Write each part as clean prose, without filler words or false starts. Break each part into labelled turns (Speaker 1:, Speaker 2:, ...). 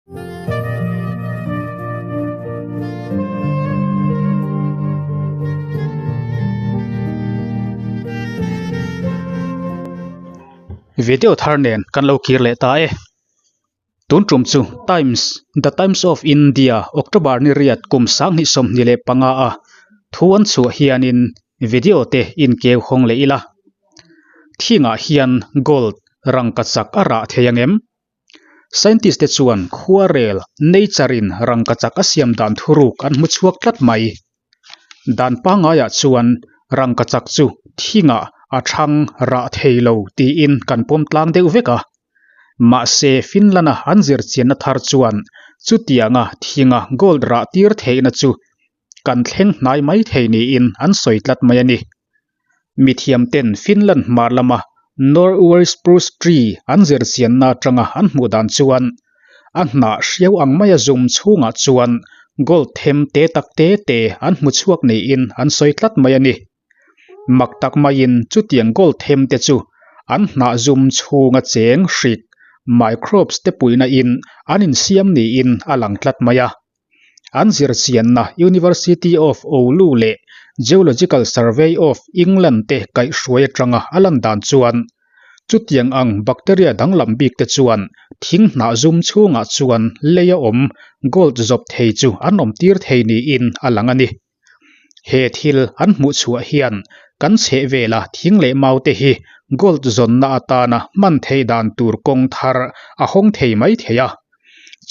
Speaker 1: Video thar nen kan lo kir leh ta e. Tun tum chu Times, The Times of India, October ni riat kum 2025 a thu an chhuah hianin video te inkeu hawng leh ila. Thingah hian gold rangkachak a rah thei ang em? Scientist te chuan khuarel, nature, in rangkachak a siam dan thuruk an hmu chhuak tlat mai. Dan pangaiah chuan rangkachak chu thingah a thang rah thei lo tiin kan pawm tlang deuh vek a. Mahse Finland-a an zirchianna thar chuan chutianga thinga gold rah tir theihna chu kan thleng hnai mai thei niin an sawi tlat mai a ni. Mithiamten Finland hmar lama Norway spruce tree an zirchianna atanga an hmuh dan chuan a hnah hriau ang maia zum chhungah chuan gold them te tak te te an hmu chhuak niin an sawi tlat mai a ni. Mak tak maiin chutiang gold them te chu an hnah zum chhunga cheng hrik, microbes, te puihna in an insiam niin a lang tlat mai a. An zirchianna University of Oulu leh Geological Survey of England te kaihhruai atanga a lan dan chuan chutiang ang bacteria danglam bik te chuan thing hnah zum chhungah chuan lei a awm gold zawp thei chu an awm tir thei niin a lang a ni. He thil an hmuh chhuah hian kan chhehvela thing leh mau te hi gold zawnna atana hman theih dan tur kawng thar a hawng thei mai thei a.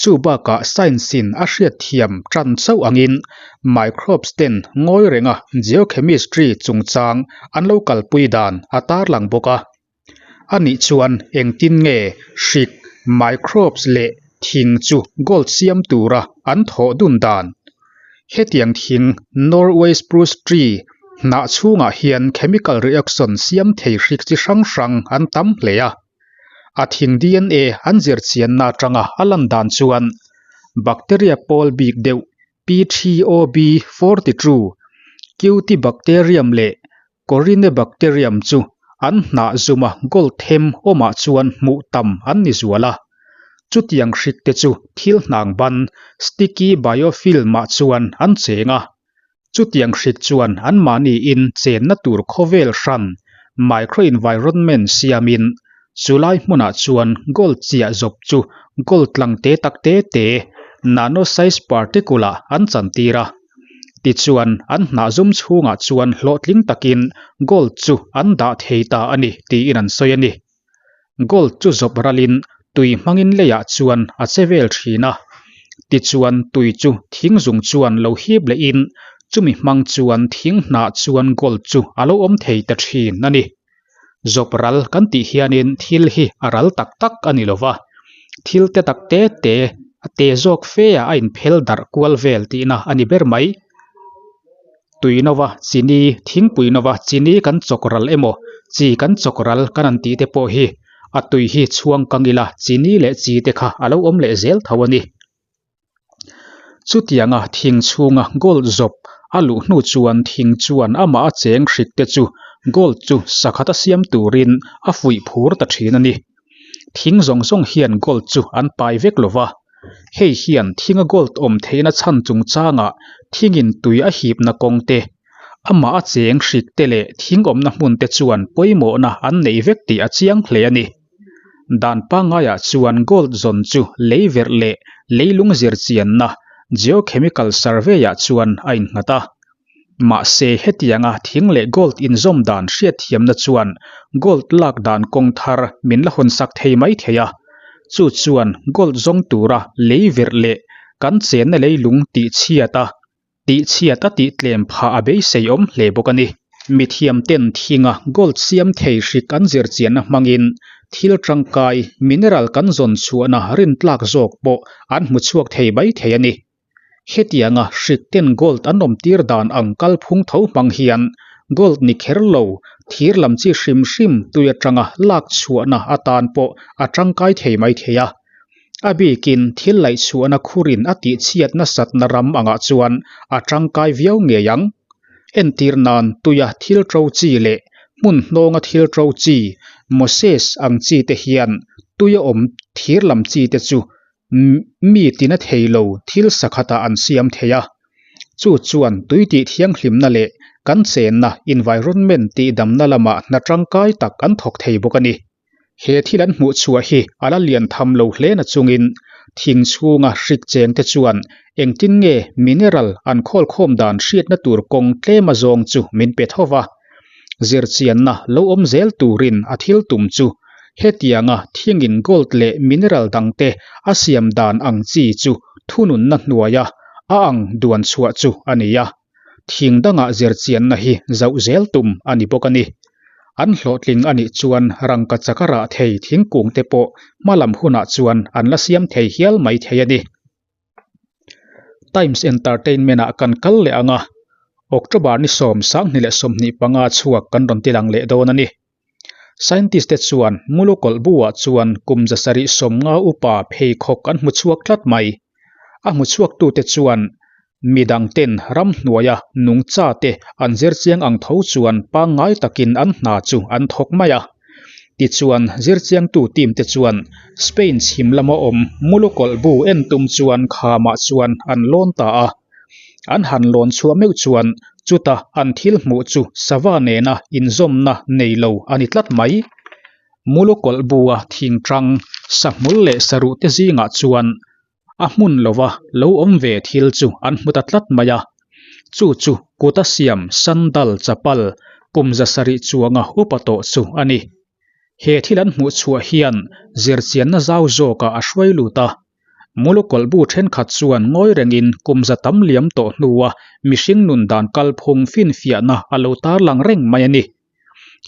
Speaker 1: Chu bakah science in a hriatthiam tan chauh angin microbes ten ngawi renga geochemistry chungchang an lo kalpui dan a tarlang bawk a. Anih chuan engtin nge hrik, microbes leh thing chu gold siam tura an thawh dun dan? Hetiang thing Norway spruce tree hnah chhungah hian chemical reaction siam thei hrik chi hrang hrang an tam hle a. A thing DNA an zirchianna atanga a lan dan chuan bacteria pawl bik deuh PTOB42, Cutibacterium leh Corynebacterium chu an hnah zuma gold them awmah chuan hmuh tam an ni zual a. Chutiang hrik te chu thil hnang ban, sticky biofilm, ah chuan an cheng a. Chutiang hrik chuan anmahniin chenna tur khawvel hran, microenvironment, siamin chulai hmunah chuan gold chiah zawp chu gold tlang te tak te te, nano-size particle, ah an chantir a. Tichuan, an hnah zum chhungah chuan hlawhtling takin gold chu an dah thei ta a ni tiin an sawi a ni. Gold chu zawp ralin tui hmangin leiah chuan a che vel thin a. Tichuan tui chu thing zung chuan lo hip lehin chumi hmang chuan thing hnah chuan gold chu a lo awm thei ta thin a ni. Zawp ral kan tih hianin thil hi a ral tak tak a ni lova, thil te tak te te a te zawk fe ah a inphel darh kual vel tihna a ni ber mai. Tui nova chini, thingpui nova chini kan chawk ral emaw, chi kan chawk ral kan han tih te pawh hi a tui hi chhuang kang ila chini leh chi te kha a lo awm leh zel tho a ni. Chutianga thing chhunga gold zawp a luh hnu chuan thing chuan amah a cheng hrik te chu gold chu sakhat a siam turin a fuih phur ta thin a ni. Thing zawng zawng hian gold chu an pai vek lo va, hei hian thinga gold awm theihna chhan chungchangah thingin tui a hipna kawng te, amah a cheng hrik te leh thing awmna hmun te chuan pawimawhna an nei vek tih a chiang hle a ni. Dan pangaiah chuan gold zawn chu lei verh leh leilung zirchianna geochemical survey-ah chuan a innghat a. Mahse, hetianga thing leh gold inzawm dan hriatthiamna chuan gold lak dan kawng thar min la hawnsak thei mai thei a. Chu chuan gold zawng tura lei verh leh kan chenna leilung tihchhiat a tihchhiat a tihtlem phah a beisei awm hle bawk a ni. Mithiamten thinga gold siam thei hrik an zirchianna hmangin thil tangkai mineral kan zawn chhuahna rintlak zawk pawh an hmu chhuak thei mai thei a ni. Hetianga hrikten gold an awmtir dan ang kalphung tho hmang hian gold ni kher lo thir lam chi hrim hrim tui atanga lak chhuahna atan pawh a tangkai thei mai thei a. A bikin thil laihchhuahna khurin a tihchhiat nasatna ram angah chuan a tangkai viau ngei ang. Entir nan tuia thil to chi leh hmun hnawnga thil to chi, Moses ang chi te hian tuia awm thir lam chi te chu. Mi tina thei lo thil sakhatah an siam thei a. Chu chuan tui tih thianghlimna leh kan chenna environment tihdamna lamah hna tangkai tak an thawk thei bawk a ni. He thil an hmuh chhuah hi a la lian tham lo hle na chungin thing chhunga hrik cheng te chuan engtin nge mineral an khawlkhawm dan hriatna tur kawng tlem a zawng chu min pe tho va. Zirchianna lo awm zel turin a thil tum chu hetianga thingin gold leh mineral dangte a siam dan ang chi chu thununna hnuaia a ang duan chhuah chu a ni a. Thing dangah zirchianna hi zauh zel tum a ni bawk a ni. An hlawhtling a nih chuan rangka chaka rah thei thingkung te pawh hma lam hunah chuan an la siam thei hial mai thei a ni. Times Entertainment ah kan kal leh ang a, October ni 10, 2025 chhuak kan rawn tilang leh dawn a ni. Scientist te chuan Mulukawlh bu-ah chuan kum 750 upa pheikhawk an hmu chhuak tlat mai. A hmu chhuaktute chuan midang ten ramhnuaia nungcha te an zirchiang ang tho chuan pangngai takin an hna chu an thawk mai a. Tichuan zirchiangtu team te chuan Spain chhim lama awm Mulukawlh bu en tum chuan khamah chuan an lawn ta a. An han lawn chhuah meuh chuan chuta an thil hmuh chu sava nena inzawmna nei lo a ni tlat mai. Mulukawlh bua thingtang, sahmul leh saruh te zingah chuan a hmun lova lo awm ve thil chu an hmu ta tlat mai a. Chu chu kuta siam sandal chapal kum 700 chuanga upa tawh chu a ni. He thil an hmuh chhuah hian zirchianna zau zawkah a hruai lut a. Mulukawlh bu thenkhat chuan ngawi rengin kum za tam liam tawh hnua mihring nun dan kalphung finfiahna a lo tarlang reng mai a ni.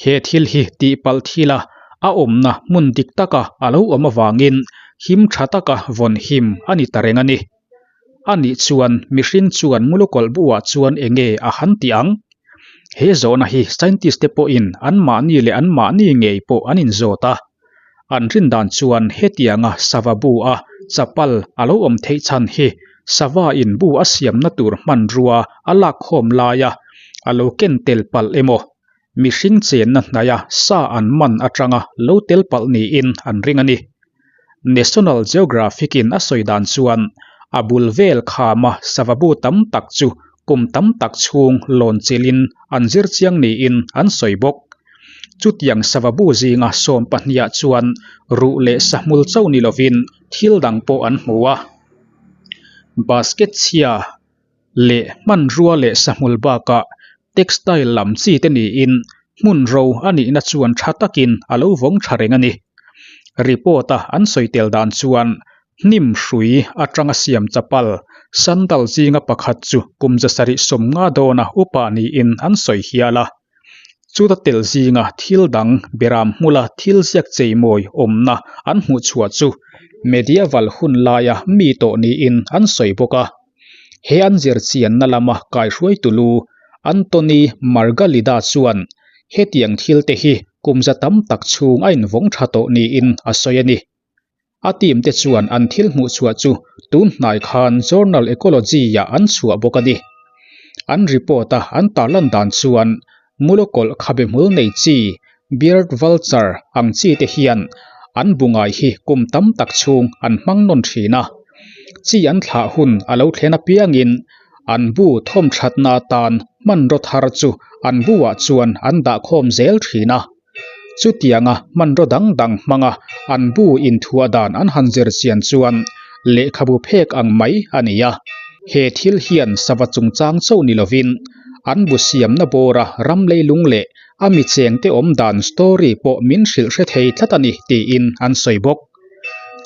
Speaker 1: He thil hi tihpalh thila a awmna hmun dik taka a lo awm avangin him tha taka vawn him a ni ta reng a ni. A nih chuan mihring chuan Mulukawlh buah chuan enge a han ti ang? He zawhna hi scientist te pawhin anmahni leh anmahni ngei pawh an inzawt a. An rin dan chuan hetianga sava bu a chapal a lo awm theih chhan hi sava in bu a siamna tur hmanrua a lakkhawm laia a lo ken tel palh emaw, mihring chenna hnaia sa an man atanga lo tel palh niin an ring a ni. National Geographic in a sawi dan chuan a bul vel khama sava bu tam tak chu kum tam tak chhung lawn chilhin an zir chiang niin an sawi bawk. Chutiang sava bu zinga sawm pahniha chuan ruh leh sahmul chauh ni lovin thil dang pawh an hmu a. Basket chhia leh hmanrua leh sahmul bakah textile lam chi te niin hmun ro a nihna chuan tha takin a lo vawng tha reng a ni. Report-a an sawi tel dan chuan Hnim hrui atanga siam chapal, sandal zinga pakhat chu kum 750 dawna upa niin an sawi hial a. Chuta tel zinga thil dang beram hmula thil ziak cheimawi awmna an hmuh chhuah chu medieval hun laia mi tawh niin an sawi bawk a. He an zirchianna lama kaihruaitu lu Antoni Margalida chuan hetiang thilte hi kum za tam tak chhung a invawng tha tawh niin a sawi a ni. A team te chuan an thil hmuh chhuah chu tun hnai khan Journal Ecology ah an chhuah bawk a ni. An report a an tarlan dan chuan Mulukawlh khabe hmul nei chi Beard Vulture ang chi te hian an bungai hi kum tam tak chhung an hmang nawn thin a. Chi an thlah hun a lo thlen apiangin an bu thawm thatna atan hmanraw thar chu an bu ah chuan an dahkhawm zel thin a. Chutianga hmanraw dang dang hmanga an bu inthuah dan an han zir chian chuan lehkhabu phek ang mai a ni a. He thil hian sava chungchang chauh ni lovin an bu siamna bawra ram leilung leh a mi chengte awm dan story pawh min hrilh hre thei tlat a ni tiin an sawi bawk.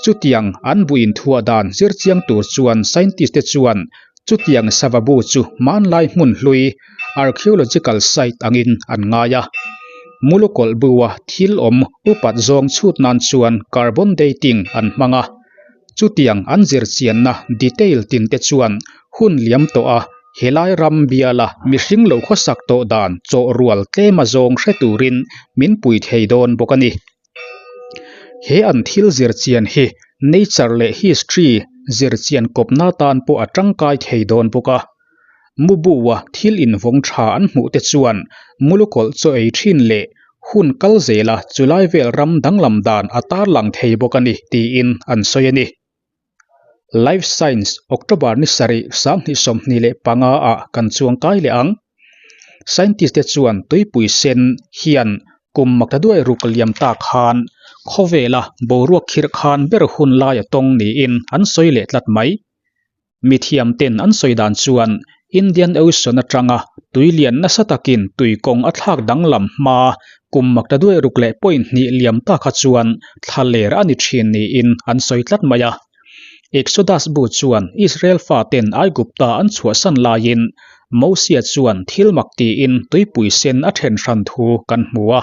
Speaker 1: Chutiang an bu inthuah dan zir chiang tur chuan scientist te chuan Chutiang sava bu chu hmanlai hmun hlui, archaeological site, angin an ngai a. Mulukawlh bua thil awm upat zawng chhut nan chuan carbon dating an hmang a. Chutiang an zirchianna detail tin te chuan hun liam tawh a helai ram biala mihring lo khawsak tawh dan chawh rual tlema zawng hre turin min pui thei dawn bawk a ni. He an thil zirchian hi nature leh history zirchian kawpna tan pawh a tangkai thei dawn bawk a. Mubua thil invawng tha an hmuh te chuan mulukawlh chaw ei thin leh hun kal zela chulai vel ram danglam dan a tarlang thei bawk a ni tiin an sawi a ni. Live Science, October ni sarih 2025 ah kan chuang kai leh ang. Scientist te chuan tuipui sen hian kum maktaduai ruk liam ta khan khawvela boruak khirh khan ber hun lai a tawng niin an sawi leh tlat mai. Mithiam ten an sawi dan chuan Indian Ocean atanga tui lian nasa takin tui kawng a thlak danglam hma kum maktaduai ruk leh point hnih liam ta kha chuan thla ler a ni thin niin an sawi tlat mai a. Exodus bu chuan Israel faten Aigupta an chhuahsan laiin Mosia chuan thil mak tiin tuipui sen a then hran thu kan hmu a.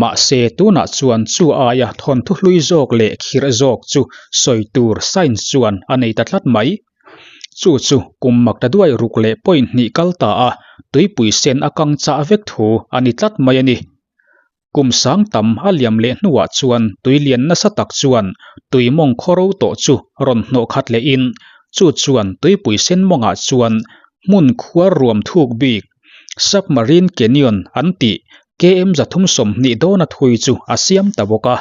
Speaker 1: Mahse, tunah chuan chu aia thawnthu hlui zawk leh khirh zawk chu sawi tur science chuan a nei ta tlat mai. Chu chu kum mak ta duai ruk leh point hnih kal ta a tuipui sen a kang chah vek thu a ni tlat mai a ni. Kum sang tam a liam leh hnuah chuan tui lian nasa tak chuan tui mawng khaw ro tawh chu rawn hnawh khat lehin chu chuan tuipui sen mawngah chuan hmun khuar ruam thuk bik Submarine Canyon an tih KM 320 dawna thui chu a siam ta bawk a.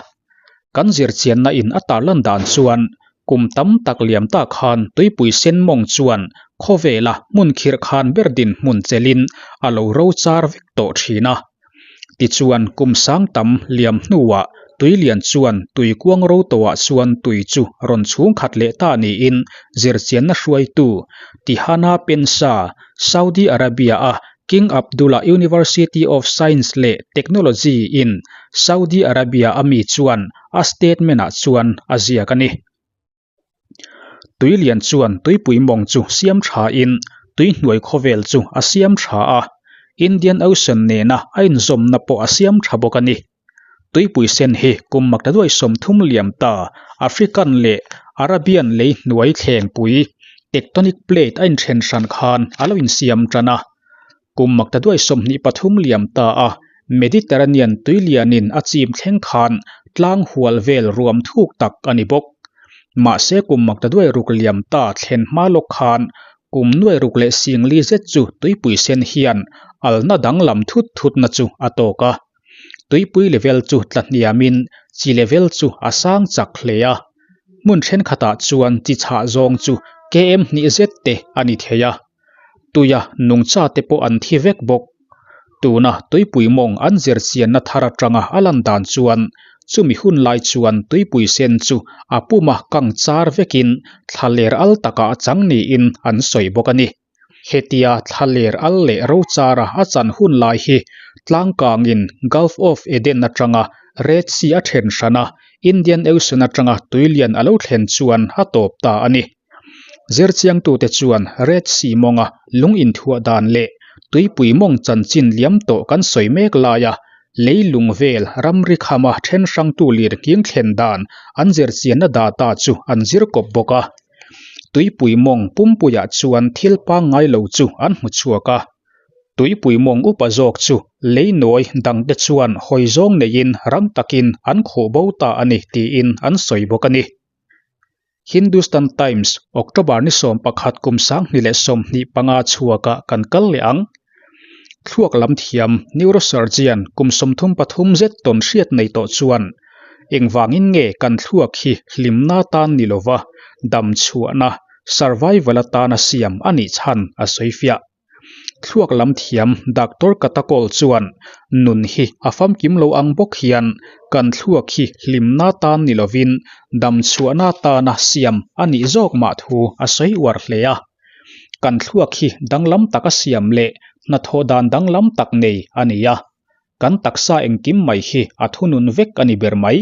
Speaker 1: Kan zirchianna in a tarlan dan chuan kum tam tak liam ta khan tuipui sen mawng chuan khawvela hmun khirh khan ber dinhmun chelin a lo ro char vek tawh thin a. Tichuan kum sang tam liam hnuah tui lian chuan tui kuang ro tawhah chuan tui chu rawn chhung khat leh ta niin zirchianna hruaitu Tihana Pensa, Saudi Arabia-a King Abdullah University of Science leh Technology in Saudi Arabia a mi chuan a statement-ah chuan a ziak a ni. Tui lian chuan tuipui mawng chu siam tha in tui hnuai khawvel chu a siam tha a, Indian Ocean nena a inzawmna pawh a siam tha bawk a ni. Tuipui sen hi kum maktaduai 30 liam ta African leh Arabian lei hnuai thlengpui tectonic plate a inthen hran khan a lo insiam tan a. Kum maktaduai 23 liam ta a Mediterranean tui lianin a chim thleng khan tlang hual vel ruam thuk tak a ni bawk. Mahse kum maktaduai ruk liam ta thlen hma lawk khan kum nuai ruk leh singli zet chu tuipui sen hian alna danglam thut thutna chu a tawk a. Tuipui level chu tla hniamin chi level chu a sang chak hle a. Hmun thenkhatah chuan chi chhah zawng chu KM hnih zet te a ni thei a. Tuia nungcha te pawh an thi vek bawk. Tuna tuipui mawng an zir chianna thar atanga a lan dan chuan chumi hun lai chuan tuipui sen chu a puma kang char vekin thla ler al takah a chang niin an sawi bawk a ni. Hetia thla ler al leh ro chara a chan hun lai hi tlangkangin Gulf of Eden atanga Red Sea a then hran a, Indian Ocean atanga tuilian a lo thlen chuan a tawp ta a ni. Zirchiangtute chuan Red Sea mawnga lung inthuah dan leh tuipui mawng chanchin liam tawh kan sawi mek laia leilung vel ramri khama then hrangtu lir nghing thlen dan an zirchianna data chu an zir kawp bawk a. Tuipui mawng pumpuiah chuan thil pangngai lo chu an hmu chhuak a. Tuipui mawng upa zawk chu leinawi dangte chuan hawi zawng neiin rang takin an khuh bo ta a ni tiin an sawi bawk a ni. Hindustan Times, October ni 11 kum 2025 chhuakah kan kal leh ang. Thluak lam thiam neurosurgeon kum 33 zet tawn hriat nei tawh chuan engvangin nge kan thluak hi hlimna tan ni lova dam chhuahna, survival, atana siam a nih chhan a sawi fiah. Thluak lam thiam Doctor Katakol chuan nun hi a famkim lo ang bawk hian kan thluak hi hlimna tan ni lovin dam chhuahna tana siam a nih zawk mah thu a sawi uar hle a. Kan thluak hi danglam taka siam leh hnathawh dan danglam tak nei a ni a. Kan taksa engkim mai hi a thunun vek a ni ber mai.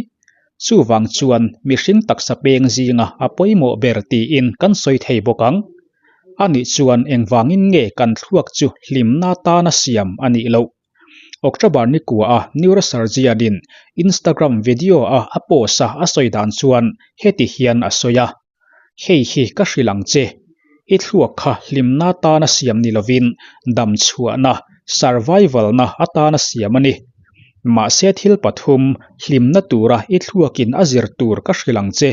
Speaker 1: Chuvang chuan mihring taksa peng zinga a pawimawh ber tiin kan sawi thei bawk ang. A nih chuan engvangin nge kan thluak chu hlimna tana siam a nih loh? October ni kua a neurosurgeon in Instagram video a a post a a sawi dan chuan heti hian a sawi a, Hei hi ka hrilh ang che, i thluak kha hlimna tana siam ni lovin dam chhuahna, survival na, atana siam a ni. Mahse thil pathum hlimna tura i thluakin a zir tur ka hrilh ang che.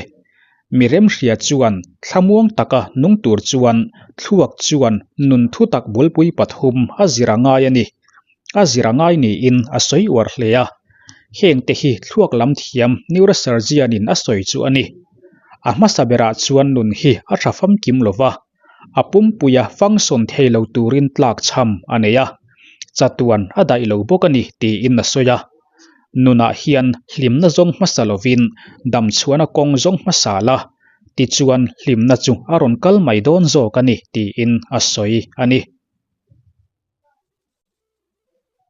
Speaker 1: Mi remhria chuan thlamuang taka nung tur chuan thluak chuan nun thutak bulpui pathum a zir a ngai a ni. A zir a ngai niin a sawi uar hle a. Heng te hi thluak lam thiam neurosurgeon in a sawi chu a ni. A hmasa berah chuan nun hi a tha famkim lo va, a pumpuia function thei lo turin tlak chham a nei a, chatuan a daih lo bawk a ni tiin a sawi a. Nunah hian hlimna zawng hmasa lovin damchhuahna kawng zawng hmasa la, tichuan hlimna chu a rawn kal mai dawn zawk a ni tiin a sawi a ni.